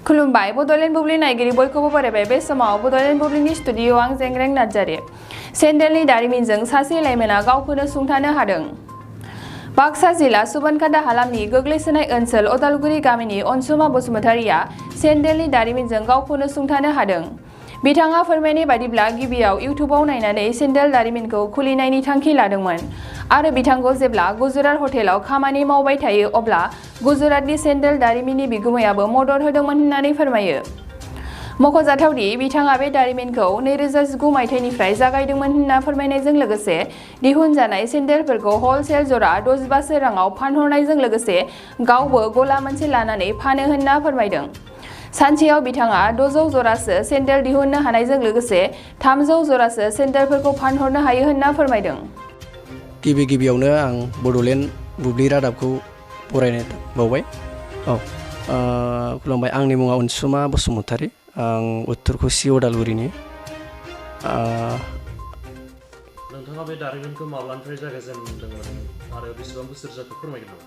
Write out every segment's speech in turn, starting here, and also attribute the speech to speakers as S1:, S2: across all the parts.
S1: खुलुमबाय बड'लेण्ड बुब्लि नायगिरि बयखौबो बरायबाय बे समाव बड'लेण्ड बुब्लिनि स्टुडिअ आं जेंग्रें नार्जारि सेन्देलनि दारिमिनजों सासे लाइमोना गावखौनो सुंथानो हादों। बाक्सा जिल्ला सुबनखाता हालामनि गोग्लैसोनाय ओनसोल अदालगुरि गामिनि अनसुमा बसुमतारिया सेन्देलनि दारिमिनजों गावखौनो सुंथानो हादों। बिथाङा फोरमायनाय बादिब्ला गिबियाव इउटुबाव नायनानै सेन्देल दारिमिनखौ खुलिनायनि थांखि लादोंमोन आरो बिथांखौ जेब्ला गुजरात हटेलाव खामानि मावबाय थायो अब्ला गुजरातनि सेन्देल दारिमिननि बिगुमायाबो मदद होदोंमोन होननानै फोरमायो। मख'जाथावदि बिथाङा बे दारिमिनखौ 2019 मायथाइनिफ्राय जागायदोंमोन होनना फोरमायनायजों लोगोसे दिहुनजानाय सेन्देलफोरखौ हलसेल जरा 65 राङाव फानहरनायजों लोगोसे गावबो गला मोनसे लानानै फानो होनना फोरमायदों। सानसेयाव बिथाङा 600 जरासो सेन्देल दिहुननो हानायजों लोगोसे 300 जरासो सेन्देलफोरखौ फानहरनो हायो होनना फोरमायदों।
S2: गिबियावनो आं बड'लेण्ड बुब्लि रादाबखौ बरायनो बावबाय। खुलुमबाय, आंनि मुङा अनसुमा बसुमतारि, आं उत्तर खुसि अदालगुरिनि।
S3: नोंथाङा बे दारिमिनखौ माब्लानिफ्राय जागायजेनदोंमोन आरो बेसेबां बोसोर जाखो फोरमायगोन नामा?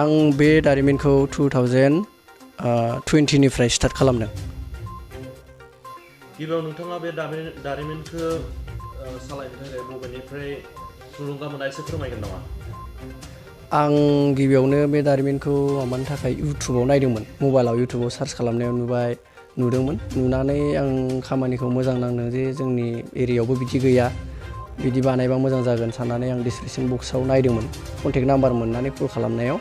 S2: आं बे दारिमिनखौ 2020निफ्राय स्टार्ट खालामदों।
S3: गिबियाव नोंथाङा बे दारिमिनखौ सालायनो थाखाय बबेनिफ्राय थुलुंगा मोना एसे फोरमायगोन नामा?
S2: आं गिबियावनो बे दारिमिनखौ माबानो थाखाय इउटुबाव नायदोंमोन, मबाइलाव इउटुबाव सार्च खालामनायाव नुदोंमोन। नुनानै आं खामानिखौ मोजां नांदों जे जोंनि एरियायावबो बिदि गैया, बिदि बानायबा मोजां जागोन साननानै आं डिसक्रिपसन बक्सआव नायदोंमोन। कन्टेक्ट नाम्बार मोननानै कल खालामनायाव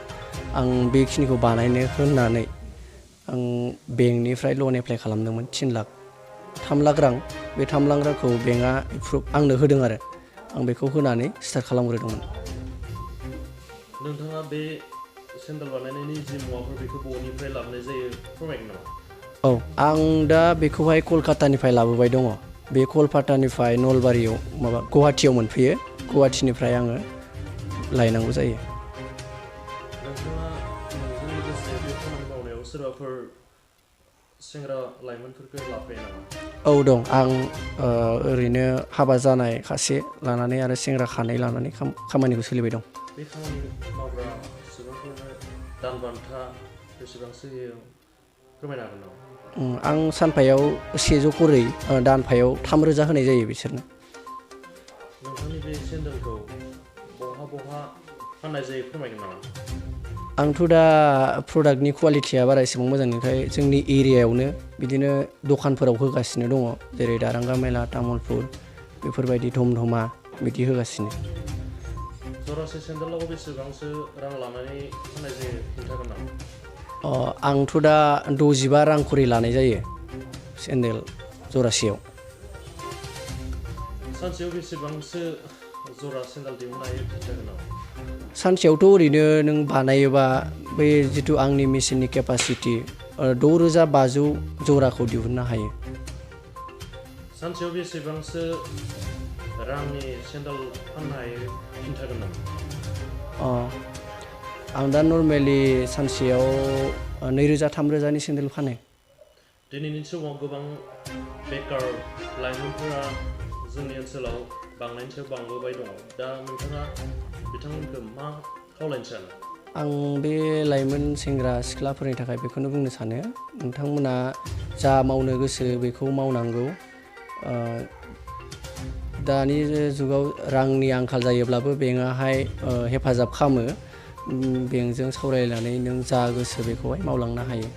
S2: आं बेखिनिखौ बानायनो होननानै आं बेंकनिफ्राय लन एप्लाइ खालामदोंमोन 3 लाख 3 लाख रां। बे 3 लाख रांखौ बेंकआ आंनो होदों आरो आं बेखौ होनानै स्टार्ट खालामग्रोदोंमोन।
S3: नोंथाङा बे सेन्देल बानायनायनि जि मुवाफोर बेखौ बबेनिफ्राय लाबोनाय जायो फोरमायगोन नामा?
S2: आं दा बेखौहाय कलकातानिफ्राय लाबोबाय दङ। बे कलकातानिफ्राय नलबारियाव गुवाहाटियाव मोनफैयो, गुवाहाटिनिफ्राय आङो लायनांगौ जायो।
S3: नोंथाङा नोंजों लोगोसे बे खामानि मावनायाव सोरबाफोर सेंग्रा लाइमोनफोरखौ लाफायो नामा?
S2: दं। आं ओरैनो हाबा जानाय खासे लानानै आरो सेंग्रा खानै लानानै खामानिखौ सोलिबाय दं।
S3: बे खामानि मावग्रा सुबुंफोरनो दान बान्था बेसेबांसो होयो फोरमायनो हागोन नामा?
S2: आं सानफायाव 100 करै दानफायाव 3,000 होनाय जायो बिसोरनो।
S3: नोंथांनि बे सेन्देलखौ बहा फाननाय जायो फोरमायगोन नामा?
S2: आंथ' दा प्रडाक्टनि कुवालिटिया बारा एसेबां मोजां नंखाय जोंनि एरियायावनो बिदिनो दखानफोराव होगासिनो दङ, जेरै दारांगा मेला, तामुलपुर बेफोरबायदि धमधमा बिदि होगासिनो।
S3: जरासे सेन्देलाव बेसेबांसो रां लानानै फाननाय जायो खिन्थागोन नामा?
S2: आंथ' दा 65 रां खरि लानाय जायो सेन्देल जरासेयाव।
S3: सानसेयाव बेसेबांसो जरा सेन्देल दिहुननो हायो खिन्थागोन नामा?
S2: सानसेयावथ' ओरैनो नों बानायोबा बै जिथु आंनि मेसिननि केपासिटि 6,500 जराखौ दिहुननो हायो।
S3: सानसेयाव बेसेबांसो रांनि सेन्देल फाननो हायो खिन्थागोन नामा?
S2: आं दा नर्मेलि सानसेयाव 2,000-3,000नि सेन्देल फानो।
S3: दिनैनि समाव गोबां बेकार लाइमोनफोरा जोंनि ओनसोलाव बांनायनि सायाव बांबोबाय दङ। दा नोंथाङा बिथांमोनखौ मा खावलायनो सानो?
S2: आं बे लाइमोन सेंग्रा सिख्लाफोरनि थाखाय बेखौनो बुंनो सानो, नोंथांमोना जा मावनो गोसो बेखौ मावनांगौ। दानि जुगाव रांनि आंखाल जायोब्लाबो बेंकआहाय हेफाजाब खालामो। बेंकजों सावरायनानै नों जा गोसो बेखौहाय मावलांनो हायो।